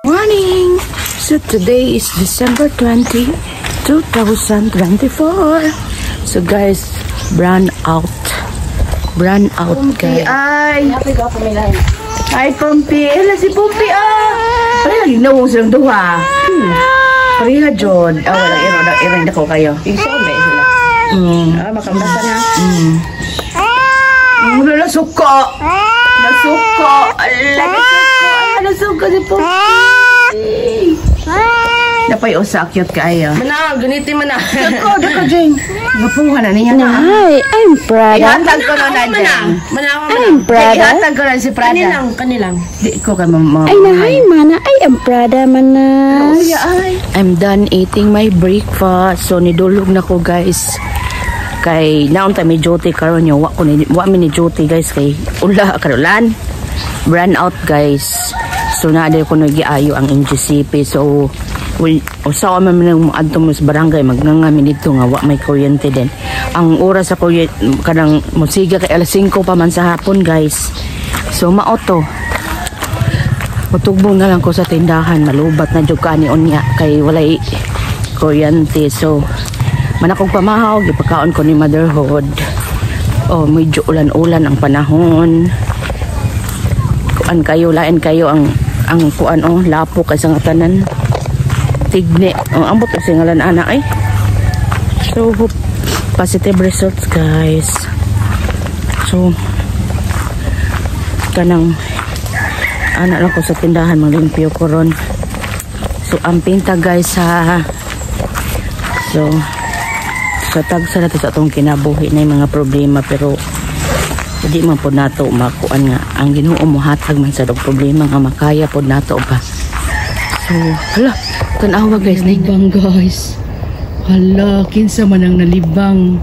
Morning! So today is December 20, 2024. So guys, brand out. Brand out, guys. Ay! Ay, Pompi! Hala, si Pompi, ah! Pareha lagi nawong silang duha. Pareha, John. Ah, walang iro. Irang dako kayo. Isome sila. Ah, makambasa na. Wala, nasuko! Nasuko! Ala, nasuko! Ala, nasuko si Pompi! Napay usa, cute kaayo. Mana, ganiti mana. Dako, dako, Jane. Napuha na niya na. Hi, I'm Prada. Ihatag ko na na, Jane. Mana, I'm Prada. Ihatag ko na si Prada. Kanilang, kanilang. Di ko kay mama. Ay na, hi mana. I am Prada mana. Ay. I'm done eating my breakfast. So nidulog na ko, guys. Kay naon ta may duty karon yo, wa ko ni wa mi ni duty, guys, kay ula karulan. Brand out, guys. So naa ko nagiayo ang NGCP. So well, usa man man adto mo sa barangay, magnganga mi didto nga wa may kuryente din. Ang oras sa kuryente kanang musiga kay alas 5 pa man sa hapon, guys. So mao to. Mutugbong na lang ko sa tindahan, malubat na jud kani unya kay walay kuryente. So manakog pamahaw, gipakaon ko ni motherhood. Oh, medyo ulan-ulan ang panahon. Kuan kayo, lain kayo ang kuan, oh, lapo kay sa nga tanan. Tigni. Oh, ambot kasi ngalan ana ay. So hope positive results, guys. So kanang ana lang ko sa tindahan, manglimpyo ko ron. So amping ta, guys, ha. So sa tagsa nato sa atong kinabuhi na yung mga problema, pero hindi man po nato makuan nga ang Ginoo mohatag man sa dog problema nga makaya pod nato ba. So hala, tan-awa, guys, nalibang, guys. Hala, kinsa man ang nalibang?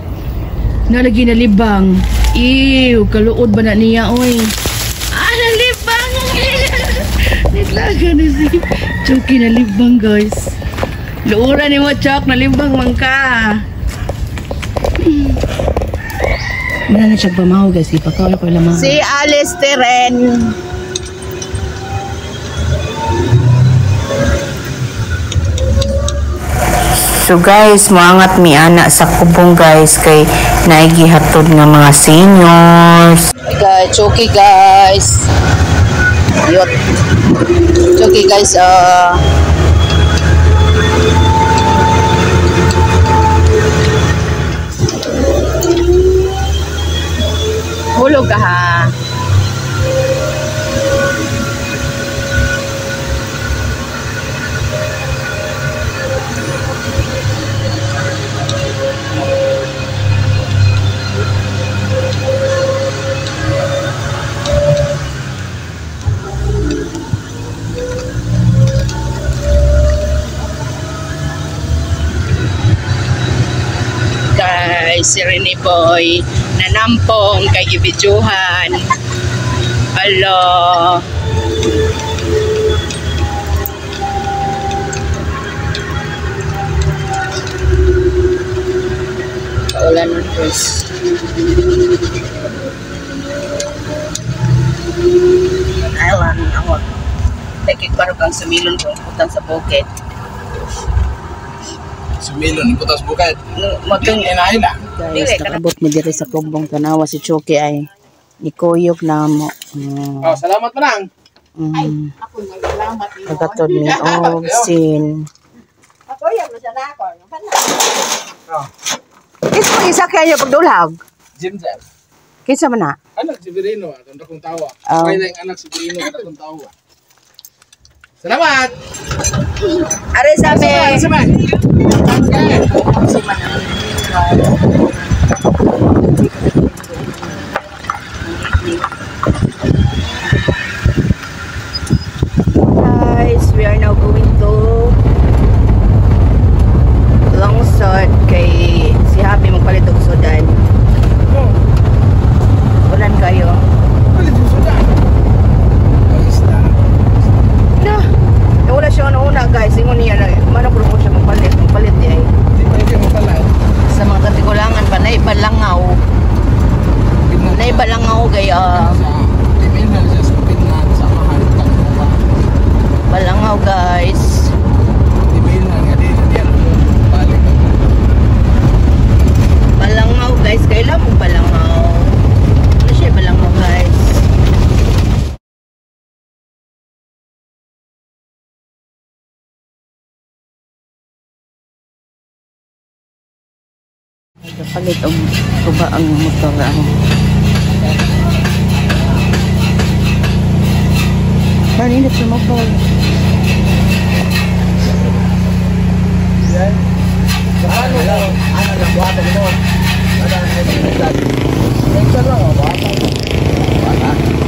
Nalagi nalibang. Ew, kaluod ba na niya, oy? Ah, nalibang. Nitlaga na si Chucky, nalibang, guys. Luura ni mo, Chuck, nalibang man ka. Wala na siya pamahaw, guys. Ipakaw ko lamang. Si Alice Teren. So guys, moangat mi ana sa kubong, guys, kay naigihatod nga mga seniors. Guys, okay, guys. Yot. Okay, guys, hulog ka ha. Guys, si Rene Boy nanampong kay gibidyuhan. Alo. Kaulan nun, guys. Island, awag. Teki parang kang sumilon kung putang sa bukid. Sumilon, putas bukid. Magkang Inahin na. Guys, nakabot mi diri sa kubong, tanawa si Chucky ay nikuyog na mo. Oh, salamat manang. Pagatod mi og sin. Oh, Kinsa man isa kayo pagdulhag? Jim Jam. Kinsa man na? Anak si Verino, atong dakong tawa. Oh. May lang anak si Verino, atong tawa. Salamat! Are sa me. Salamat! Guys, we are now going to Lungsod kay si Happy magpalit og sudan. Ulan kayo. Palit yung sudan. Ang isda. Na. Eh, wala siya una, guys. Ingon niya na manok ko siya magpalit, magpalit di ay. Di pa Balangaw gaya. Sa Timinhan siya sa Finland sa mahal ka. Balangaw, guys. Timinhan nga di niya balik. Balangaw, guys. Kailan mo balangaw? Ano siya balangaw, guys? Kapalit ang tuba ang motor ang. Maninit sa motor. Ano lang, ano lang buhatan mo. Ano ang